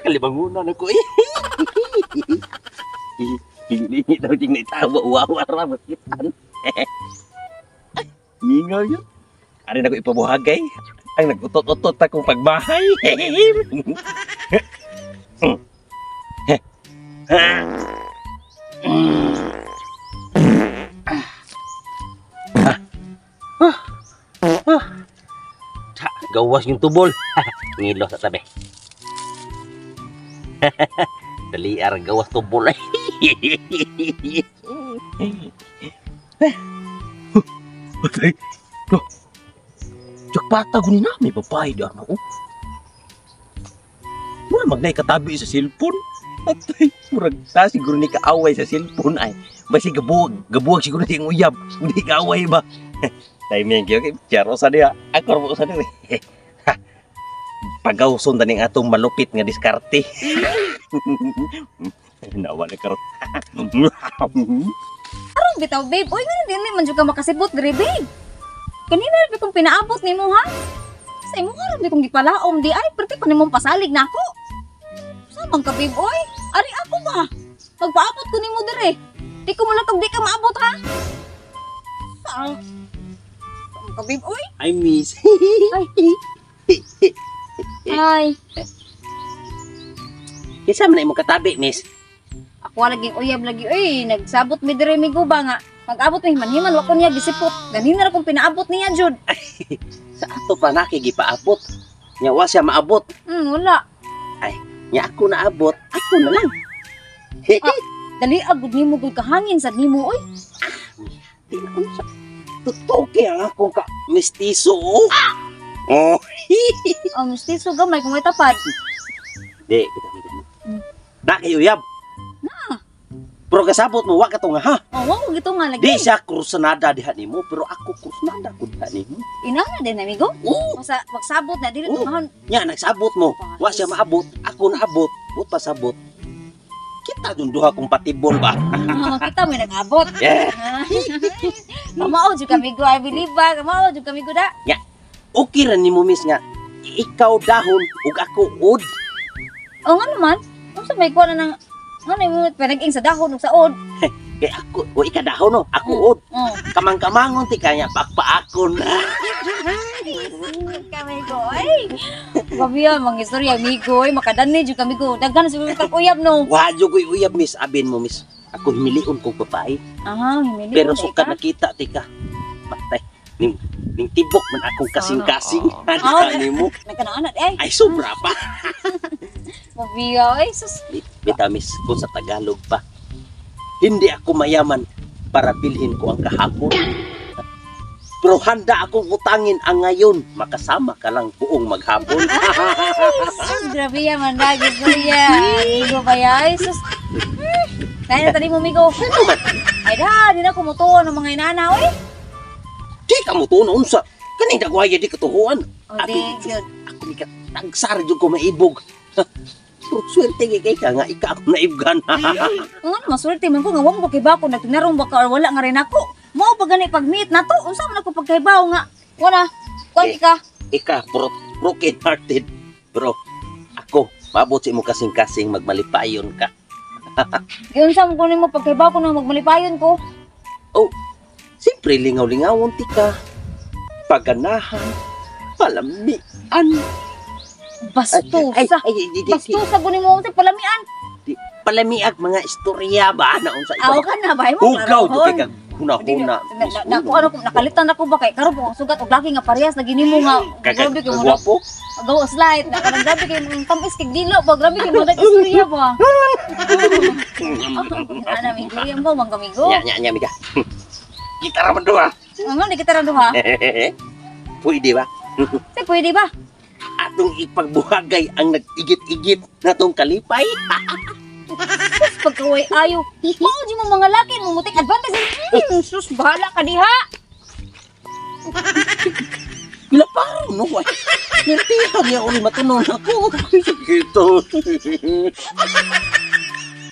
Kalibangunan ako eh. Hindi daw ding naitawa, uwawa ra makitan. Mingaw yun. Ari na ko ipabuhagay. Ang nagutot-utot akong pagbahay. Gawas yung tubol. Ngilo sa tabi. Dali ar gawas tubol. Patay. No. Jakpata ko ni na may babae di ano. Mura magnay katabi sa cellphone. Atay, murag ta siguro ni kaaway sa cellphone ay. Basi gabuwag, gabuwag siguro siyang uyab. Hindi kaaway ba? Timing gyud kay charo sa diha. Ako ra sa diha. Pagawson taning atong malupit nga diskarte. Nawa na karon. Karong bitaw, babe. Uy, nga dili man jud ka makasibot diri, babe. Kanina ra kong pinaabot nimo ha. Sa imo ra kong gipalaom di ay perti pa nimong pasalig nako. Samang ka, babe, oy. Ari ako ba? Magpaabot ko nimo diri. Di ko mulatog di ka maabot ha. Saan? Saan ka, babe, oy? I miss. Ay. Ay, Kinsa man imong katabi, miss? Ako lagi uyab lagi oy, nagsabot mi diri mi guba nga. Mag-abot mi himan-himan wa ko niya gisipot. Ganina ra kong pinaabot niya jud. Sa ato pa nakigipaabot. Nya wa siya maabot. Wala. Nya ako naabot, ako na lang. Ah, dali agud nimo gud kahangin sad nimo oy. Di na unsa. Totoo kay ang akong ka mestizo. Oh. Oh. Ang mestizo gamay kung may tapad. Di, kita kita. Na kayo uyab. Na. Pero kasabot mo wa ka to nga ha. Oh, wa ko gito nga lagi. Di siya kursunada diha nimo, pero ako kursunada ko diha nimo. Inana din amigo. Oo. Masa magsabot na dili Oo. tungahon. Nya nagsabot mo. Wa siya maabot, ako naabot, but pasabot. Kita dun duha compatible ba? Ah, kita may nag-abot. Yeah. Kamao jud kami go, I believe ba? Kamao jud kami go da. Nya. Okay ra nimo miss nga ikaw dahon ug ako ud. Oh, nga naman. Unsa may kuha na nang ano mo pinag-ing sa dahon ug sa ud. Kay ako, o ika dahon no, ako ud. Oh. Kamang-kamangon ti kanya pakpaakon. Kami go, ay. Grabe yan, mga istorya, amigo, ay, makadani jud kami go. Daghan siguro kag uyab no. Wa jud ko'y uyab miss, abin mo miss. Ako himilion kog babae. Ah, himilion. Pero suka nakita ti ka. Patay. Ning ning tibok man akong kasing-kasing. Oh. Ano nimo? Nagkanaanan ay. Ay sobra pa. Mabiya, ay sus. Bitaw miss, kung sa Tagalog pa. Hindi ako mayaman para bilhin ko ang kahapon. Pero handa akong utangin ang ngayon. Makasama ka lang buong maghapon. Sus, grabe yan, man. Lagi ko yan. Amigo ba yan? Ay, sus. Kaya na tali mo, amigo. Ano man? Ay da, di na kumutuo ng mga inana, oy. Di ka mo tuon, unsa. Kaning dagwaya di katuhuan. O, di, yun. Ako ni ka, tagsar jud ko maibog. Pero swerte kay ka nga, ika ako naibgan. Nga naman, swerte man ko nga, wa mo ko kibako, nagtinarong ba ka or wala nga rin ako. Mao pa gani pag-meet na to, unsa man ako pagkahibaw nga. Wala, kuwan Eh. ka. Ika, broken hearted. Pero ako, maabot sa imo kasing-kasing, magmalipayon ka. Giunsa mo kunin mo pagkahibaw ko na magmalipayon ko. Oh, siyempre lingaw-lingawon ti ka. Paganahan, palamian. Bastusa. Ay, ay, ay, di, di, di. Bastusa kunin mo sa palamian. Di, palamiag mga istorya ba na unsa Aw ka na ba mo? Hugaw jud kay kag huna-huna. Na, ano nakalitan ako ba kay karon po sugat og laki nga parehas lagi nimo nga grabe kay mo gwapo. Gawa slide na kanang grabe kay mong tamis kay dilo ba grabe kay mo istorya ba. Ana migo yan mo mang kamigo. Nya nya nya miga. Kita ra man duha. Ano di kita ra duha? Pwede ba? Say pwede ba? Atong ipagbuhagay ang nag-igit-igit natong kalipay. Sus, pagkaway ayo. Mao di mo mga laki mo mutik advantage. Sus, bahala ka diha. Pila parang no way. Nirtihan niya uli matunon ako. Sakito.